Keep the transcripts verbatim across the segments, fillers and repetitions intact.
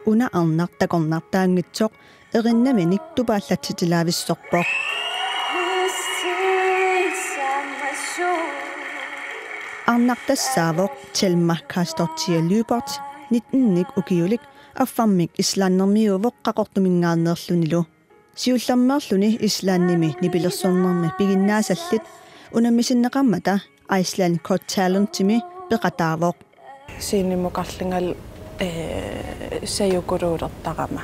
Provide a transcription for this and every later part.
Una arnaq takornartaanngitsoq erinnaminik tupaallatsitsilaavissorpoq. Arnaq tassaavoq Thelma Kastortia Lyberth, nittenik ukiulik, affarmik Islandermiuuvoq Qaqortuminngaanneerlunilu. Siullermeerluni Islandimi nipilersornermi piginnaasallit unammisinneqarmata Iceland Got Talentimi peqataavoq. Siinimukarlingal, eh, sajukuluulertarama.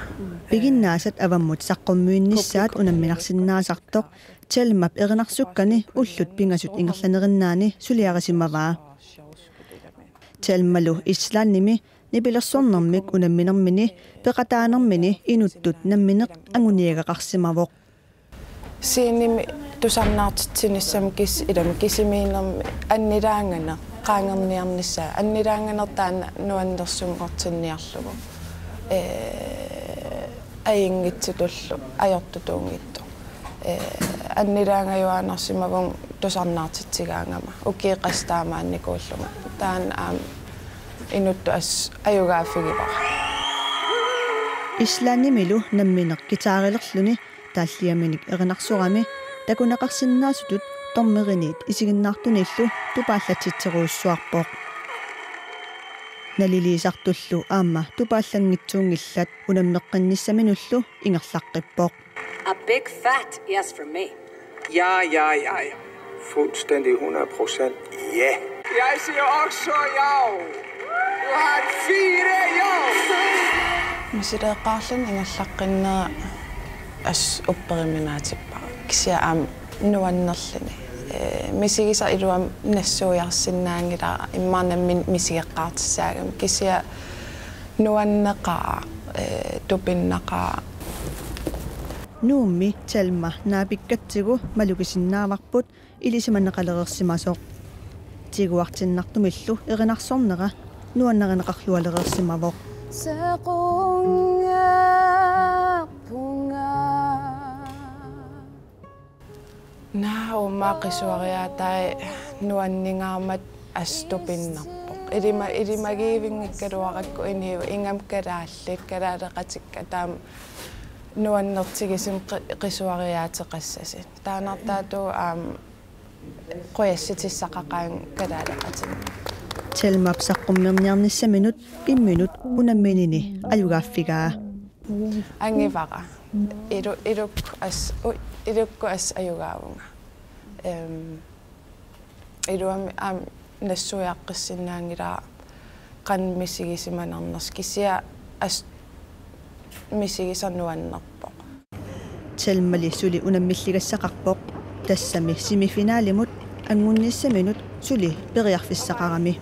Piginnaasat avammut saqqummiunnissaat unamminarsinnaasartoq Thelmap erinarsukkani ullut pingasut ingerlanerinnaani suliarisimavaa. Thelmalu Islandimi nipilersornermik unamminermini peqataanermini inuttut nammineq anguniagaqarsimavoq. Scenemi tusarnaartitsinissami kis-, ilami kisimiinnermi annilaanganeq qaangerniarnissaa, annilaanganeq taanna nuannersunngortinniarlugu. Ee, ajunngitsutullu ajortutuunngitsoq. Ee, annilaangajuaannarsimavunga tusarnaartitsigaangama. Ukiut qassit taamaannikuullunga. Taanna aamma inuttut assut ajugaaffigivara. Islandimilu nammineq guitarilerluni taalliaminik erinarsorami takuneqarsinnaasutut dommeriniit isiginnaartunillu tupaallatsitserujussuarpoq. Naliliisartullu aamma tupaallanngitsuunngillat unammeqqinnissaminullu ingerlaqqippoq. A big fat yes from me. Ja, ja, ja, ja. Fuldstændig hundrede procent ja. Jeg siger også ja. Du har et fint ja. Misileeqqaarluni ingerlaqqinnera assut upperiminaatsippara. Kisianni aamma nuannerluni. Ee, misigisaq iluamik nassuiarsinnaanngilara immaqa nammineq misigeqqaartissaagami. Kisianni nuanneqaaq, ee, tupinnaqaaq. Nuummi Thelma naapikkatsigu malugisinnaavarput ilisimaneqalereersimasoq. Tiguartinnartumillu erinarsornera nuannarineqarlualereersimavoq. Naa, uummaa qisuariaatai nuanningaarmat assut tupinnarpoq. Ilima-, ilimagivinngikkaluarakku inuit ingammik kalaallit, kalaaleqatikka taama nuannertigisumik qi-, qisuariaateqassasut. Taannartaatut aamma qujassutissaqaqaanga kalaaleqatinni. Thelmap saqqummerniarnissaminut imminut unamminini ajugaaffigaa. Angivara. Ilu-, ilukkut assut, u-, ilukkut assut ajugaavunga. Em, iluamik aamma nassuiaqqissinnaanngilara qanoq misigisimanarnersoq, kisianni assut misigisaq nuannerpoq. Thelmali suli unammilligassaqarpoq, tassami semifinalimut anngunnissaminut suli periarfissaqarami.